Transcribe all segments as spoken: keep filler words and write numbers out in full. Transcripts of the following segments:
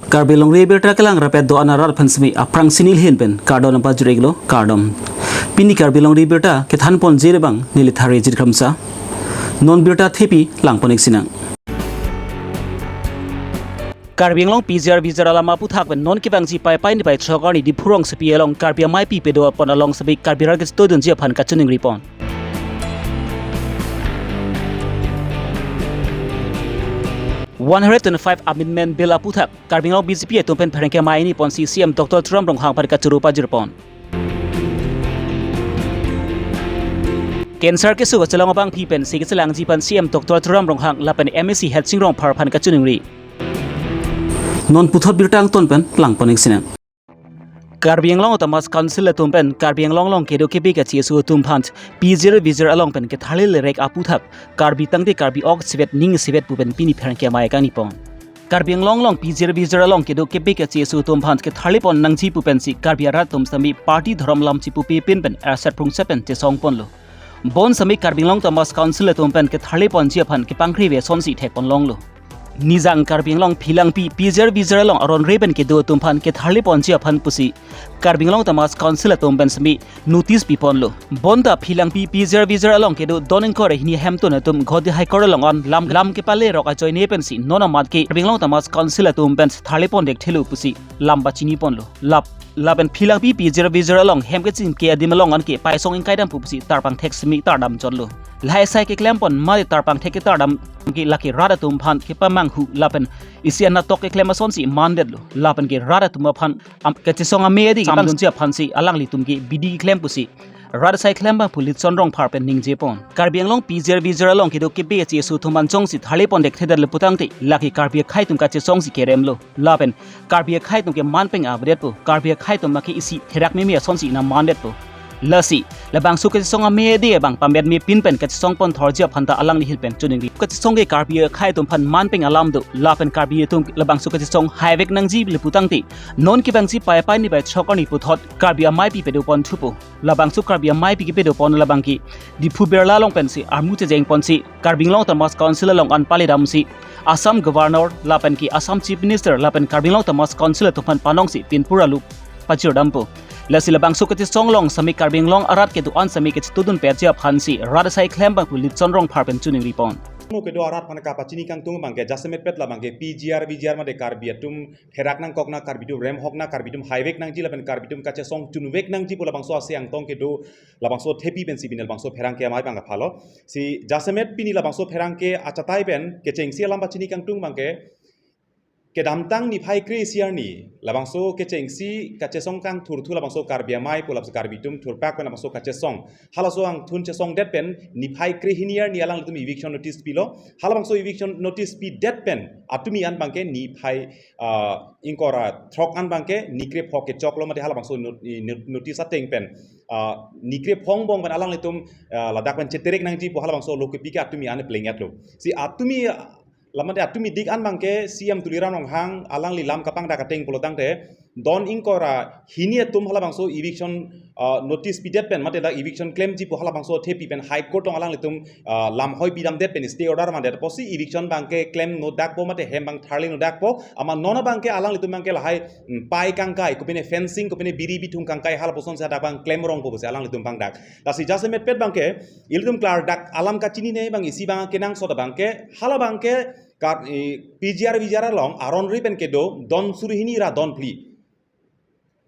Karbi Longri Abirta kelang rapet do-an arat aphan semi aphrangsi neli ahin pen kardom nangpajir-iklo, kardom. Pini Karbi Longri Abirta kethanponji abang neli Thari Jit Kramsa. Non birta thepi langpon-ik sinang. Karbi Anglong P G R V G R alam aphuthak pen non kevangji Paipai niphai throk arni Diphu rongsopi along Karbi ameipi pedopon along semi Karbi arat kachetongdunji aphan kachiningripon. One hundred twenty-five Amendment Bill aphuthak Karbi Anglong B J P atum pen pherangke amei niponsi C M Doctor Tuliram Ronghang aphan kachoro pajirpon. Cancer keso kachelong abangpi pensi kachelangji aphan C M Doctor Tuliram Ronghang lapen M A C Headsing Rongphar aphan kachiningri. Non puthot birta angton pen langpon-ik sinang. Karbi Anglong Autonomous Council atum pen Karbi Anglong along kedo kebe kacheso atum aphan P G R V G R along pen ketharli lerek aphuthak Karbi tangte Karbi ok isivet ning isivet pu pen pini pherangke amei kangnipon. Karbi Anglong along P G R V G R along kedo kebe kacheso atum aphan ketharlipon nangji pu pensi Karbi arat atum semi party dhorom lam chipupe pin pen erset prungset pen chesongponlo. Bonsemi Karbi Anglong Autonomous Council atum pen ketharliponji aphan kepangkri ave asonsi thekponlonglo. Nijang Karbi Anglong Philangpi P G R V G R along aron re pen kedo atum aphan ketharliponji aphan pusi Karbi Anglong Autonomous Council atum pen semi notice piponlo. Bonta Philangpi P G R V G R along kedo don ingkoi ra hini ahemtun atum Guwahati High Court along an lam lam kepalerok ajoine pensi non amat ke Karbi Anglong Autonomous Council atum pen tharlipon dekthelo pusi lam pachiniponlo. Lap lapen Philangpi P G R V G R along hem kechingki adim along anke paisong ingkai dam pu pusi tarpangthek semi tardam chotlo. Lahai asai keklempon mate tarpangthek ketardam ke lake rat atum aphan kepamanghu lapen isi anatok keklem asonsi mandetlo. Lapen ke rat atum aphan am, kachesong amei adi samdunji aphansi alanglitum ke bidi keklem pusi rat asai klem abang pu Litson Rongphar pen ningjepon. Karbi Anglong P G R V G R along kedo kebe kacheso atum anchongsi tharlipon dekthedetlo putangte lake Karbi akhei atum kachesongsi keremlo. Lapen Karbi akhei atum ke man peng avedetpo. Karbi akhei atum make isi therak meme asonsi nangmandetpo. Lasi labangso kachesong amei adi abang pametme pin pen kachesongpon thorji aphan ta alangli ahin pen chiningri. Kachesong ke Karbi akhei atum aphan man peng alam do. Lapen Karbi atum labangso kachesong haivek nangjilo putangte non kevangji Paipai niphai throk arni puthot Karbi ameipi pedopon thupo. Labangso Karbi ameipi kepedopon labang ke Diphu birla along pensi armu chejengponsi Karbi Anglong Autonomous Council along an paledamsi Assam Governor lapen ke Assam Chief Minister lapen Karbi Anglong Autonomous Council atum aphan panongsi pinpur alu pachirdampo. Lasi labangso kachesong along semi Karbi Anglong arat kedo-an semi kachetongdunpetji aphansi rat asai klem abang pu Litson Rongphar pen chiningripon. Mo kedo arat aphan kapachini kangtung abang ke jasemetpet labang ke P G R V G R mate Karbi atum therak nangkok nang, Karbi atum remhok nang, Karbi atum haivek nangji lapen Karbi atum kachesong chunvek nangji pu labangso ase angtong kedo labangso thepi pensi pini labangso pherangke amei abang kaphalo. Si jasemet pini labangso pherangke achatai pen kechengsi alam pachini kangtung abang ke kedamtang niphai kre-isi arni labangso kechengsi kachesong kangthurthu labangso Karbi amei pu labangso Karbi atum thurpak pen labangso kachesong. Halaso angthun chesongdet pen niphai kre-hini arni alanglitum eviction notice pilo. Halabangso eviction notice pidet pen atumi an abang ke niphai, ah, ingkoi ra throk an abang ke ni krepho kechoklo mate halabangso not-, i not-, notice ateng pen, ah, ni krepho angbong pen alanglitum, ah, ladak pen cheterek nangji pu halabangso lo kepi ke atumi an plengjetlo. Si atumi, ah, lamate atumi dik an abang ke C M Tuliram Ronghang alangli lam kapangdak ateng pulotangte don ingkoi ra hini atum halabangso eviction, ah, notice pidet pen mate dak eviction klemji pu halabangso thepi pen High Court along alanglitum, ah, lam hoi pidamdet pen stay order mandet apotsi eviction abang ke klem nodakpo mate hem abang tharli nodakpo. Amat non abang ke alanglitum abang ke lahai, mm, pai kangkai, kopine fencing, kopine biri bithung kangkai halapusonsi hadak abang klemrongpo pusi alanglitum pangdak. Lasi jasemetpet abang ke ilitum klardak alam kachinine abang isi abang kenangsot abang ke hala abang ke Kar-, i, P G R V G R along aron re pen kedo don suri hini ra don phli.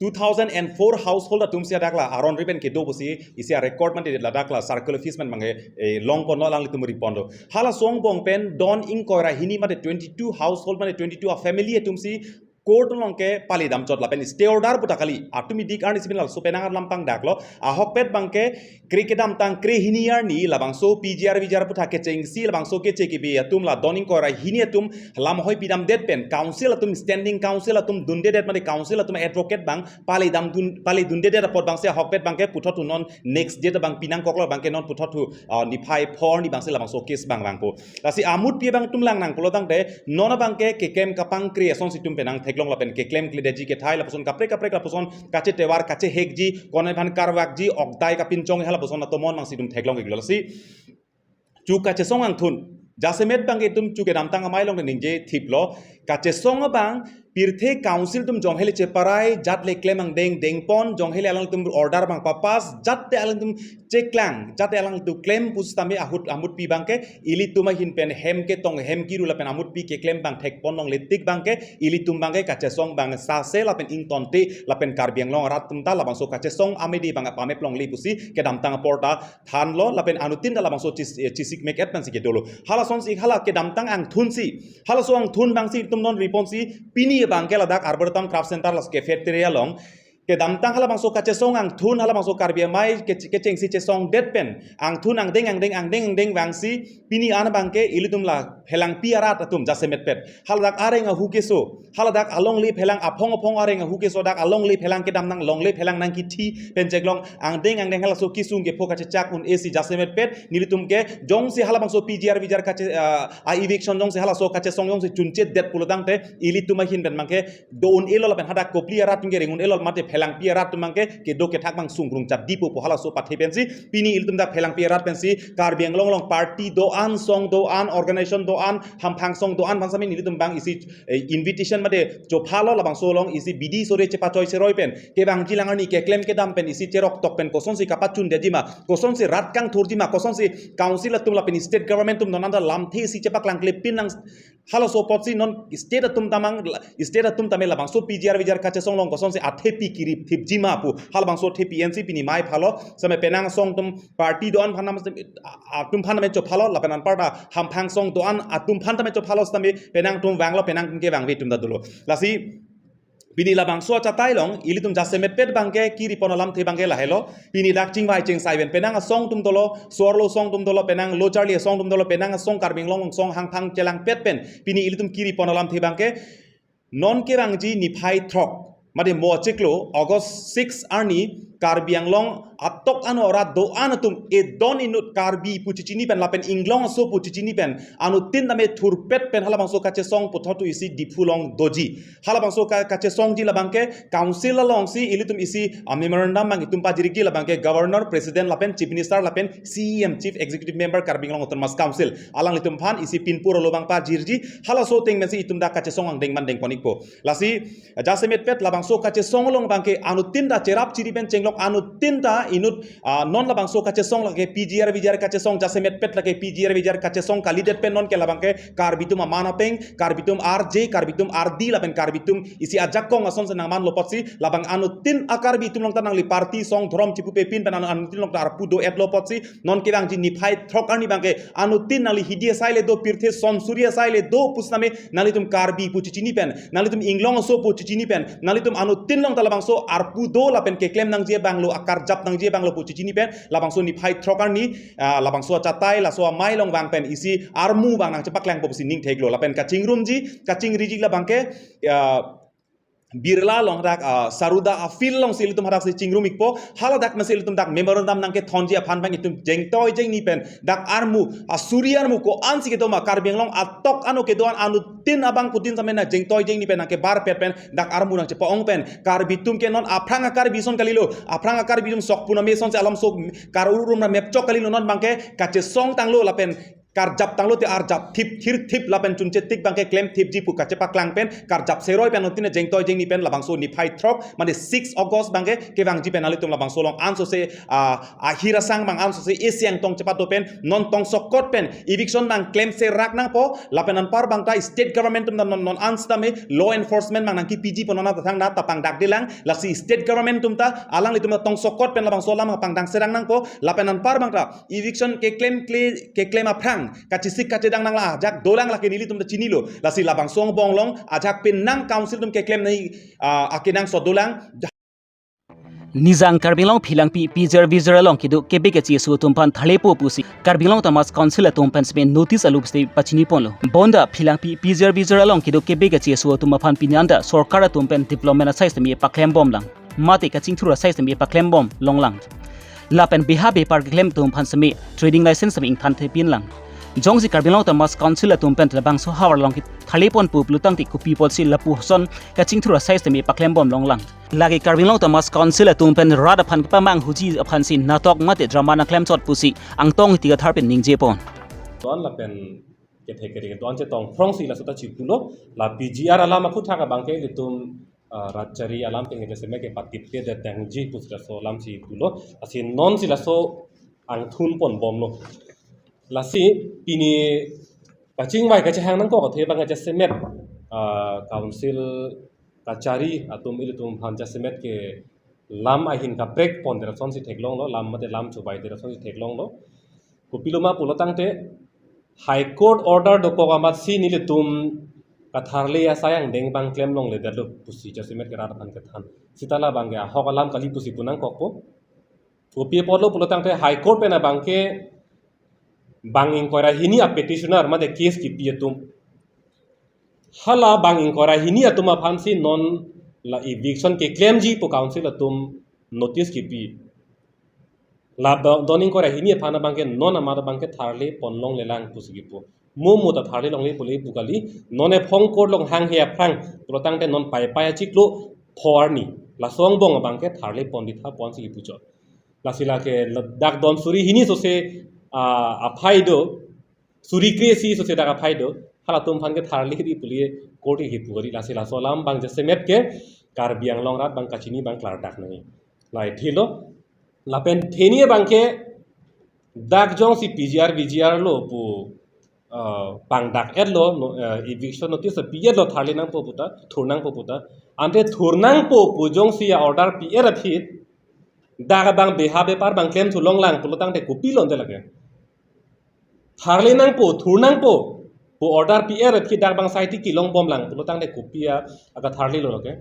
Two thousand and four household atumsi hadak la aron re pen kedo pusi isi a-record mate ladak la circle office pen abang ke, eh, longponlo, alanglitum riponlo. Halaso angbong pen don ingkoi ra hini mate twenty-two household mate twenty-two a-family atumsi court along ke paledam chot lapen stay order puta kali. Atumi dik arnisi pini laso penang alam pangdaklo. Ahokpet abang ke kre kedamtang kre-hini arni labangso P G R V G R aputhak kechengsi labangso keche kebi atum la don ingkoi ra hini atum lam hoi pidamdet pen council atum, standing council atum dundedet mate council atum advocate abang paledam dun, paledundedet apot abangsi ahokpet abang ke puthot thu non next date abang pinangkoklo, abang ke non puthot thu, ah, niphai pho arni abangsi labangso case abang vangpo. Lasi amutpi abang atum lang nang pulotangte non abang ke keklem kapangkri asonsi atum penang theklong lapen keklemkledetji kethai lapuson kaprek kaprek lapuson kachetovar kachehekji, konai aphan karvakji, okdai kapinchong halapuson atomon abangsi atum theklong-iklo. Lasi chu kachesong angthun jasemet abang ke itum chu kedamtang amei along ningje thiplo, kachesong abang Pirthe council atum jong hele cheparai, jat le klem angdeng dengpon, jong hele alangtum order abang papass, jat te alangtum cheklang, jat te alangtum klem pusitame ahut amutpi abangke, ilitum ahin pen hem ketong hem kiru lapen amutpi keklem abang thekpon longle tik abangke, ilitum abangke kachesong abang sase lapen ingtonte lapen Karbi Anglong arat atum ta labangso kachesong amede abang apamep longle pusi kedamtang apor ta thanlo lapen anuttin ta labangso chis-, eh, chisik mek et pensi kedolo. Halasonsi hala kedamtang angthunsi, halaso angthun abangsi itum non riponsi pini abangke ladak Arbor Town Craft Center laso cafeteria along kedamtang halabangso kachesong angthun halabangso Karbi amei kech-, kechengsi chesongdet pen angthun angdeng angdeng angdeng angdeng vangsi pini an abangke ilitum la phelangpi arat atum jasemetpet haladak areng ahu keso, haladak alongle phelang aphong aphong areng ahu keso dak alongle phelang kedam nang longle phelang nangkithi pen cheklong angdeng angdeng halaso kisung kepho kachechak un-esi jasemetpet nelitum ke jongsi halabangso P G R V G R kache, ah, a eviction jongsi halaso kachesong jongsi chunchetdet pulotangte ilitum ahin pen abangke do un-elo lapen hadak kopli arat atum ke ring un-elo mate phelangpi arat atum abangke kedo kethak abang sungkrung chap dipo pu halaso pathe pensi pini ilitum dak phelangpi arat pensi Karbi Anglong along party do-an, song do-an, organization do-an, hamphang song do-an aphan sami nelitum abang isi, eh, invitation mate chophalo labangso along isi bidi sore chepachoi seroi pen kevangji lang arni keklem kedam pen isi cherok tok pen kosonsi kapachundetji ma, kosonsi rat kangthurji ma, kosonsi council atum lapen state government atum non anta lamthe isi chepaklangklepin nang halaso apotsi non state atum ta mang, state atum tame labangso P G R V G R kachesong along kosonsi athepi kirip thipji ma pu halabangso thepi ensi pini mei phalo same penang asong atum party do-an aphan nam atum aphan name chophalo lapen anparta hamphang song do-an atum aphan tame chophalo sitame penang atum vanglo penang atum kevangve atum ta dolo. Lasi pini labangso achatai along ilitum jasemetpet abangke kiripon alamthe abangke lahelo. Pini dak chingvai chingsai pen penang asong atum dolo, so-arlo asong atum dolo, penang lo charli asong atum dolo, penang asong Karbi Anglong song hangphang chelangpet pen pini ilitum kiripon alamthe abangke non kevangji niphai throk mate mo chiklo August six arni Karbi Anglong atok ano arat do-an atum edon inut Karbi pu chichini pen lapen Inglong aso pu chichini pen anuttin tame thurpet pen halabangso kachesong puthot tu isi Diphu along doji. Halabangso ka-, kachesongji labangke council alongsi ilitum isi, ah, memorandum abang itum pajirji labangke governor, president lapen chief minister lapen C E M, Chief Executive Member Karbi Anglong Autonomous Council alanglitum aphan isi pinpur alo abang pajirji. Halaso ateng pensi itum dak kachesong angdeng mandeng ponikpo. Lasi jasemetpet labangso kachesong along abangke anuttin ta cherap chiri pen chenglok anuttin ta inut, ah, non labangso kachesong lake P G R V G R kachesong jasemetpet lake P G R V G R kachesong kalidet pen non ke labangke Karbi atum aman apeng, Karbi atum arje, Karbi atum ardi lapen Karbi atum isi ajakong asonsi nangmanlo apotsi labang anuttin a-Karbi atum along ta nangli party song dhorom chipupepin pen anu-, anuttin along ta arpu do-etlo apotsi non kevangji niphai throk arni abangke anuttin nangli hidi asai le do, pirthe son suri asai le do pusitame nanglitum Karbi pu chichini pen, nanglitum Inglong aso pu chichini pen, nanglitum anuttin along ta labangso arpu do lapen keklem nangji abanglo, akarjap nangji abanglo pu chichini pen labangso niphai throk arni, ah, labangso achatai laso amei along vang pen isi armu abang nangchepaklangpo pusi ning theklo lapen kachingrumji, kachingriji labangke, ah, Birla along hadak, ah, Saruda a-field alongsi ilitum hadaksi chingrumikpo, haladak masi ilitum dak memorandum nangkethonji aphan abang itum jengtoi jengni pen dak armu, asuri armu ko-ansi kedo ma Karbi Anglong atok ano kedo-an anuttin abangphutin same na jengtoi jengni pen nangkebarpet pen dak armu nangchepa-ong pen Karbi atum ke non aphrang a-Karbi ason kalilo, aphrang a-Karbi atum sok puname asonsi alam sok kar-urum na mepchok kalilo, non abangke kachesong tanglo lapen karjap tanglo te arjap thip thir thip lapen chunche tik abangke klem thipji pu kachepaklang pen karjap seroi pen anuttin jengtoi jengni pen labangso niphai throk mane six August abangke kevangji pen nanglitum labangso along ansose, ah, ahir asang abang ansose isi angtong chepato pen non tongsokot pen eviction abang klem serak nangpo lapen anpar abang ta state government atum ta non, non an sitame law enforcement abang nangkipiji pu non ta thangta ta pangdakdelang, lasi state government atum ta alanglitum ta tongsokot pen labangso alam pangdang serang nangpo lapen anpar abang ta eviction keklem kle, keklem aphrang kachisik kachedang nangla ajak dolang lake nelitum ta chinilo. Lasi labangso angbong along ajak pen nang council atum keklem nei, ah, akenangsot dolang. Nijang Karbi Anglong Philangpi P G R V G R along kedo kebe kacheso atum aphan tharlepo pusi Karbi Anglong Autonomous Council atum pen seme notice alup state pachiniponlo. Bonta Philangpi P G R V G R along kedo kebe kacheso atum aphan pini anta sorkar atum pen development asai seme paklembomlang. Mate kachingthur asai seme paklembom longlang. Lapen beha bepar keklem atum aphan seme trading license seme ingthanthepinlang. Jongsi Karbi Anglong Autonomous Council atum pen labangso havar along ke tharlepon pu pulotangte kopi apotsi lapuson kachingthur asai seme paklembom longlang. Lake Karbi Anglong Autonomous Council atum pen rat aphan kepamanghuji aphansi natok mate drama nangklemchot pusi Angtong Ingti Kathar pen ningjepon. Ton lapen kethek kere do-an chetong phrong si laso ta chipulo. La P G R alam aphuthak abangke ilitum, ah, rat chari alam pen jasemet kepatip te det nangji pusi laso alam chipulo. Lasi non si laso angthun ponbomlo. Lasi pini kachingvai kachehang nangkok athe abang jasemet, ah, council kachari atum ilitum aphan jasemet ke lam ahin kaprek pondet asonsi theklonglo, lam mate lam chobaidet asonsi theklonglo. Kopiloma pulo tangte High Court order dokok amatsi nelitum katharli asai angdeng abang klemlongledetlo pusi jasemet ke rat aphan kethan. Seta labangke ahok alam kali pusi pu nangkokpo. Kopi apotlo pulo tangte High Court pen abangke bang ingkoi ra hini a petitioner mate case kipi atum. Hala bang ingkoi ra hini atum aphansi non la eviction keklemji pu council atum notice kipi. La ba-, don ingkoi ra hini aphan abangke non amat abangke tharli ponlonglelang pusi kipu. Mo mo ta tharli longle pule pu kali, non ephong court along hanghe aphrang pulo tangte non Paipai achiklo pho arni. Laso angbong abangke tharli ponditha ponsi kipu chot. Lasi lake dak don suri hini sose, ah, aphai do, suri kre-isi sose dak aphai do, halatum aphan ke tharli ri pule court ke kipu kali. Lasi laso alam abang jasemet ke Karbi Anglong arat abang kachini abang klardak nangji. Lahai thilo, lapen theni abangke dak jongsi P G R V G R lo pu, ah, pangdak-etlo, no, ah, eviction notice pi-etlo tharli nangpo puta, thur nangpo puta. Ante thur nangpo pu jongsi a order pi-et aphi, dak abang beha bepar abang klemthu longlang pulo tangte kopilo ante lake. Tharli nangpo, thur nangpo pu order pi-et aphi dak abang saiti kelongbomlang pulo tangte kopi a, akatharlilo lake.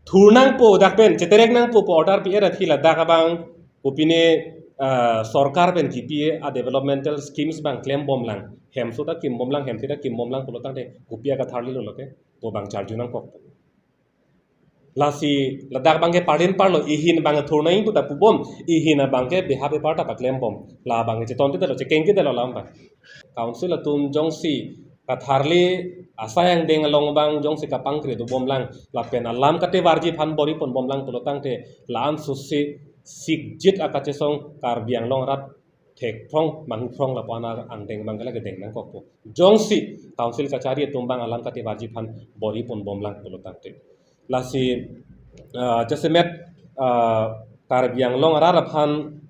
Thur nangpo dak pen, cheterek nangpo pu order pi-et aphi ladak abang kopine, ah, sorkar pen kipi a developmental schemes abang klembomlang. Hemso ta kimbomlang, hemthe ta kimbomlang pulo tangte kopi akatharlilo lake. Pu abang charju nangkok. Lasi ladak abangke parlin parlo, ihin abang thur nangji puta pubom, ihin abangke beha bepar ta paklembom. La abang chetonte detlo, chekengke detlo lam abang. Council atum jongsi katharli asai angdeng along abang jongsi kapangkre dobomlang, lapen alam katevarji aphan bor-i ponbomlang pulo tangte la-an sose sikjit akachesong Karbi Anglong arat thekphrong mangphrong lapu-an angdeng abangke lake deng nangkokpo. Jongsi council kachari atum abang alam katevarji aphan bor-i ponbomlang pulo tangte. Lasi, ah, jasemet, ah, Karbi Anglong arat aphan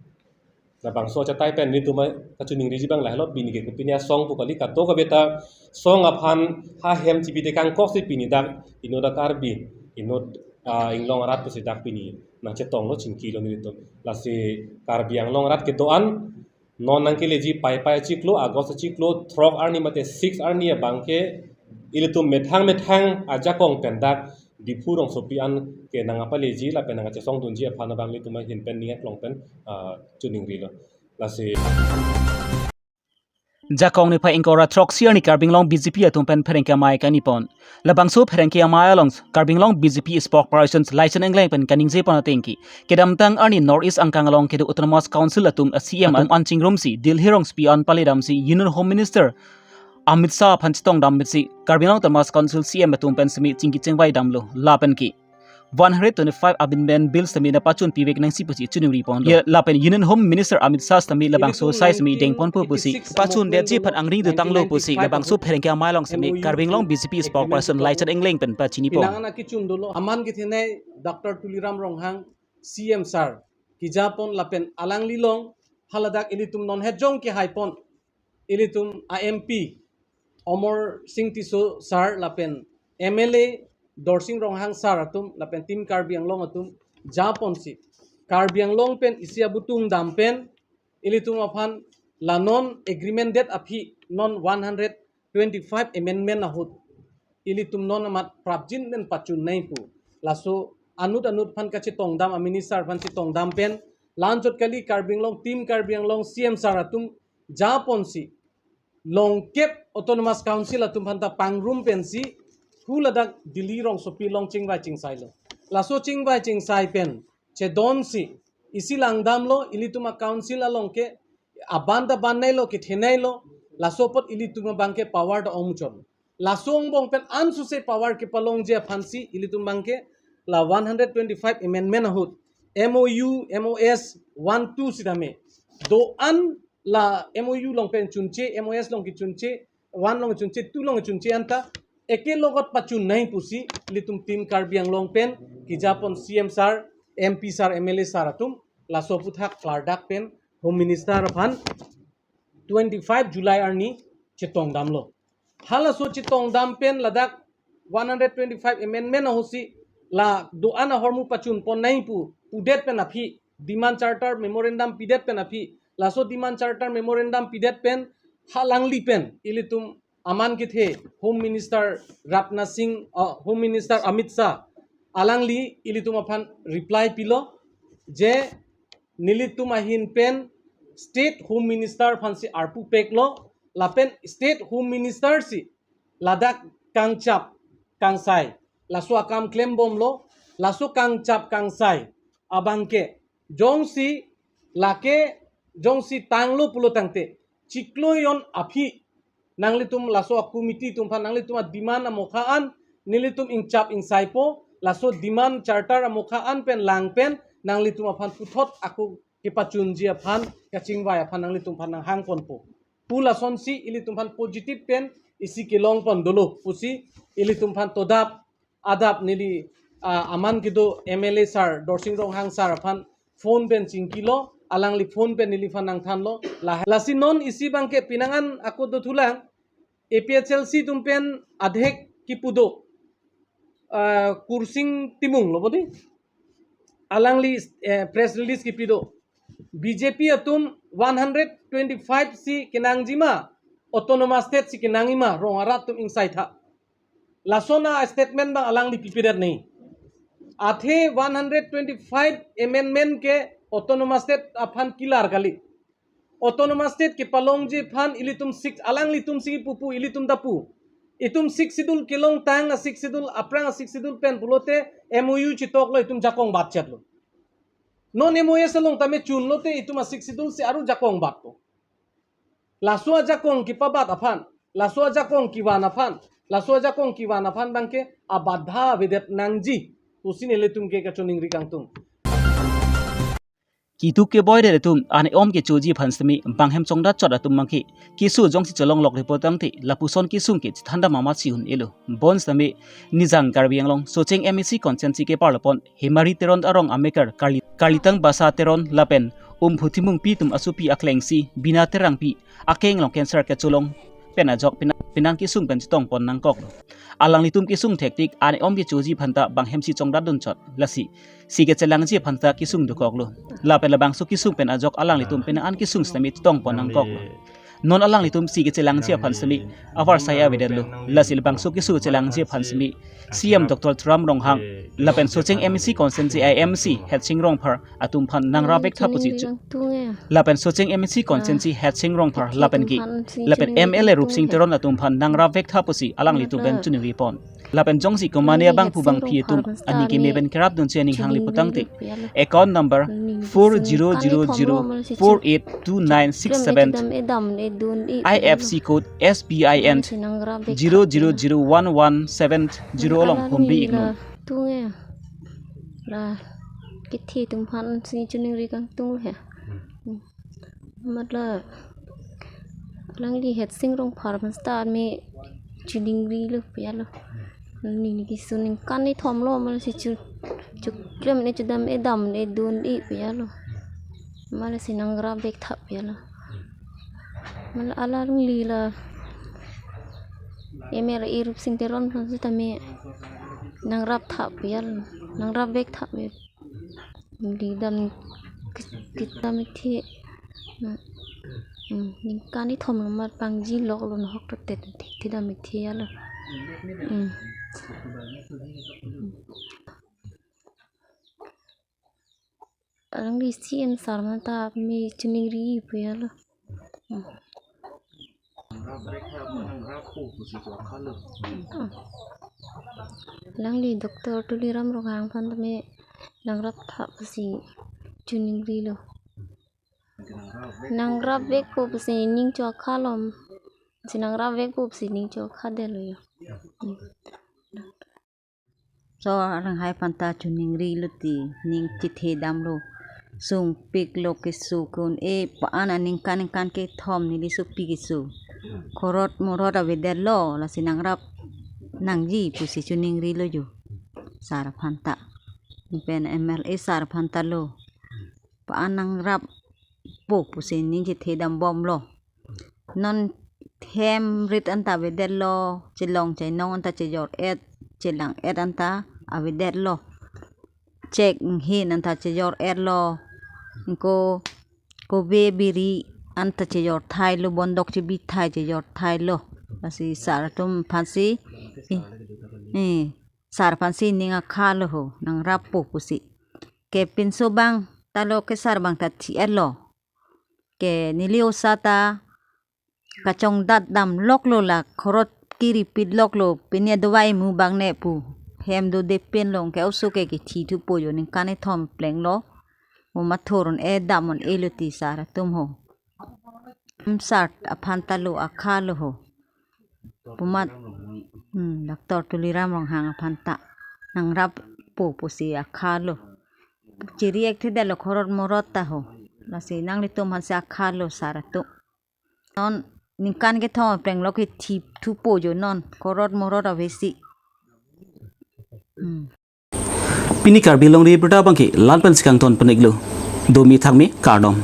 labangso achatai pen nelitum kachiningriji abang lahelo, pini ke kopine asong pu kali, kadokave ta song aphan ha hem chipi tekangkok si pini dak inut a Karbi, inut, ah, Inglong arat pusi dak pini nangchetonglo, chingkilo nelitum. Lasi Karbi Anglong arat kedo-an non nangkeleji Paipai achiklo, August achiklo throk arni mate six arni abangke ilitum methang methang ajakong pen dak Diphu rongsopi an ke nangpaleji lapen nangchesongdunji aphan abang ilitum ahin pen ning aklong pen, ah, chiningrilo. Lasi Jakong niphai ingkoi ra throksi arni Karbi Anglong B J P atum pen pherangke amei kaningje pon. Labangso pherangke amei along Karbi Anglong B J P spokesperson Laichan Engleng pen kaningje pon atengke, kedamtang arni North East angkang along kedo Autonomous Council atum a C M atum an chingrumsi Delhi rongsopi an paledamsi Union Home Minister Amit Shah aphan chetongdam misi Karbi Anglong Autonomous Council C M atum pen semi chingki chingvai damlo lapen ke one hundred twenty-five Amendment Bill semi nangpachun pivek nangji pusi chiningri pon. Ye lapen Union Home Minister Amit Shah semi labangso asai semi dengponpo pusi pachundetji aphan angring dotanglo pusi labangso pherangke amei along semi Karbi Anglong B J P spokesperson Laichan Engleng pen pachini pon. Pinang ana kichun dolo aman kethenei Doctor Tuliram Ronghang C M sir kejapon lapen alangli along haladak ilitum non hejong kehai pon ilitum a M P Amarsing Tisso sir lapen M L A Dorsing Ronghang sir atum lapen Team Karbi Anglong atum japonsi Karbi Anglong pen isi abutung dam pen ilitum aphan la non agreement det aphi non one hundred twenty-five amendment ahut ilitum non amat prapjin pen pachun nangji pu. Laso anut anut aphan kachetongdam, a minister aphan chetongdam pen la-anchot kali, Karbi Anglong, Team Karbi Anglong C M sir atum japonsi longkep Autonomous Council atum aphanta pangrum pensi haladak Delhi rongsopi along chingvai chingsailo. Laso chingvai chingsai pen chedonsi isi langdamlo, ilitum a council along ke aban ta bannailo, kethenailo, laso apot ilitum abangke power ta ongmuchot. Laso angbong pen ansose power kepalongji aphansi ilitum abangke la one hundred twenty-five amendment ahut M O U, M O S one two sitame do-an la M O U along pen chunche, M O S along kechunche, one along chunche, two along chunche anta, ekelogot pachun nangji pusi ilitum Team Karbi Anglong pen kejapon C M sir, M P sir, M L A sir atum, laso aphuthak klardak pen Home Minister aphan twenty-five July arni chetongdamlo. Halaso chetongdam pen ladak one hundred twenty-five amendment ahutsi la do-an ahormu pachunpon nangji pu pudet pen aphi, demand charter memorandum pidet pen aphi, laso demand charter memorandum pidet pen halangli pen ilitum aman kethe Home Minister Rajnath Singh, uh, Home Minister Amit Shah, alangli ilitum aphan reply pilo je nelitum ahin pen State Home Minister aphansi arpu peklo, lapen State Home Minister si ladak kangchap kangsai, laso akam klembomlo, laso kangchap kangsai abangke jongsi lake jongsi tanglo pulo tangte chiklo jon aphi nanglitum laso a-committee atum aphan nanglitum a-demand amokha an nelitum ingchap ingsaipo, laso demand charter amokha an pen lang pen nanglitum aphan puthot ako kepachunji aphan kachingvai aphan nanglitum aphan nanghangponpo pu lasonsi ilitum aphan positive pen isi kelongpon dolo pusi ilitum aphan todap adap neli, ah, aman kedo M L A sir Dorsing Ronghang sir aphan phone pen chingkilo, alangli phone pen neliphan nangthanlo. Lah, lasi non isi abangke penang an ako dothulang, A P H L C atum pen adhek kipu do, ah, Kursing Timung lo bodi. Alangli, eh, press release kipi do. B J P atum one hundred twenty-five si kenangji ma, Autonomous State si kenangji ma, rong arat atum ingsaitha. Lason a-statement abang alangli pipedet nangji. Athe one hundred twenty-five amendment ke Autonomous State aphan kelar kali. Autonomous State kepalongji aphan ilitum six, alanglitum si pupu ilitum ta pu. Itum Sixth Schedule kelongtang a-Sixth Schedule aphrang a-Sixth Schedule pen pulote M O U chetoklo itum jakong batchetlo. Non M O S along tame chunlote itum a-Sixth Schedule si aru jakong batpo. Laso ajakong kepabat aphan, laso ajakong kevan aphan, laso ajakong kevan aphan abangke abadha avedet nangji pusi nelitum ke kachiningri kangtung. Kitu keboi det atum an-om kechoji aphan sitame banghem chongdat chot atum abangke keso jongsi cholonglok repo tangte lapuson kesung ke chethandam amatsi un-elo. Bonsitame Nijang Karbi Anglong Socheng M A C constituency keparlopon Hemari Teron arong amekar Karli, Karlitang Basa Teron lapen Umphu Timungpi atum asopi aklengsi Bina Terangpi akeng along cancer kecholong pen ajok penang, penang kesung pen chetongpon nangkoklo. Alanglitum kesung thektik an-om kechoji aphanta banghemsi chongdatdun chot. Lasi si kechelangji aphanta kesung dokoklo. Lapen labangso kesung pen ajok alanglitum penang an kesung sitame chetongpon nangkoklo. Non alanglitum si kechelangji aphan sitame avarsai avedetlo. Lasi labangso kesung chelangji aphan sitame C M Doctor Tuliram Ronghang lapen Socheng M A C constituency I M C Headsing Rongphar atum aphan nangrap vektha pusi chu. Lapen Socheng M A C constituency Headsing Rongphar lapen ke, lapen M L A Rupsing Teron atum aphan nangrap vektha pusi alanglitum pen chiningripon. Lapen jongsi komane abangphu bangphi atum aning keme pen kerapdunsi aning hangli putangte account number four zero zero zero four eight two nine six seven, I F C code S B I N zero zero zero one one seven zero along humbi iknon. Tunge la kethe atum aphansi chiningri kangtung he. Matlab alangli Headsing Rongphar aphan sitame chiningrilo piyalo. Nini keso ningkan ni thomlo amatsi chu, chuklem ne chudam edam ne dun-i piyalo. Amatsi nangrap vektha piyalo. Matlab alangli la M L A Rupsing Teron aphan sitame nangraptha piyalo. Nangrap vektha piyalo. Neli dam ke-, kedam ikthe. Hmm, ningkan ni thomlo amat pangji loklo, nahok totet thedam ikthe alo. Hmm. Alangli C M sir manta me chiningri piyalo. Alangli Doctor Tuliram Ronghang aphan tame nangraptha pusi chiningrilo. Nangrap vekpo pusi ning chokhalo. Si nangrap vekpo pusi ning chokhadetlo yo. So aranghai aphanta chiningrilo ti ning chethedamlo. sungpiklo keso ke-un-e pa-an aningkan ningkan kethom neli sopi keso. Khorot morot avedetlo, lasi nangrap nangji pusi choningrilo jo. Sar aphan ta. Pen M L A sar aphan ta lo. Pa-an nangrappo pusi ning chethedam bomlo. Non hem rit anta avedetlo, chelong chenong anta chejor-et, chelang-et anta avedetlo. Chek nghin anta chejor-etlo. Ingko kove biri anta chejor thailo, bondok chebi thai chejor thailo. Lasi sar atum aphansi, eh, eh, sar aphansi ning akha lo ho, nangrappo pusi. Ke pinso abang ta lo ke sar abang ta thi-etlo. Ke neli osa ta kachongdat damloklo, la khorot kiri pitloklo, pini adovai mu bang ne pu. Hem dode pinlo, ke oso ke kethi thupo jo, ningkan kethom plenglo. Mo mathor un-e dam un-elo ti sar atum ho. Hem sar aphan ta lo akha lo ho. Pu amat, hmm, Doctor Tuliram Ronghang aphan ta nangrappo pusi akha lo. Chiri-ek thedetlo khorot morot ta ho. Lasi nanglitum aphansi akha lo sar atum. Non ningkan kethom plenglo kethi thupo jo non khorot morot avesi. Hmm. Pini Karbi Longri Abirta abangke la-an pensi kangton pon-iklo. Domi thakmi, kardom.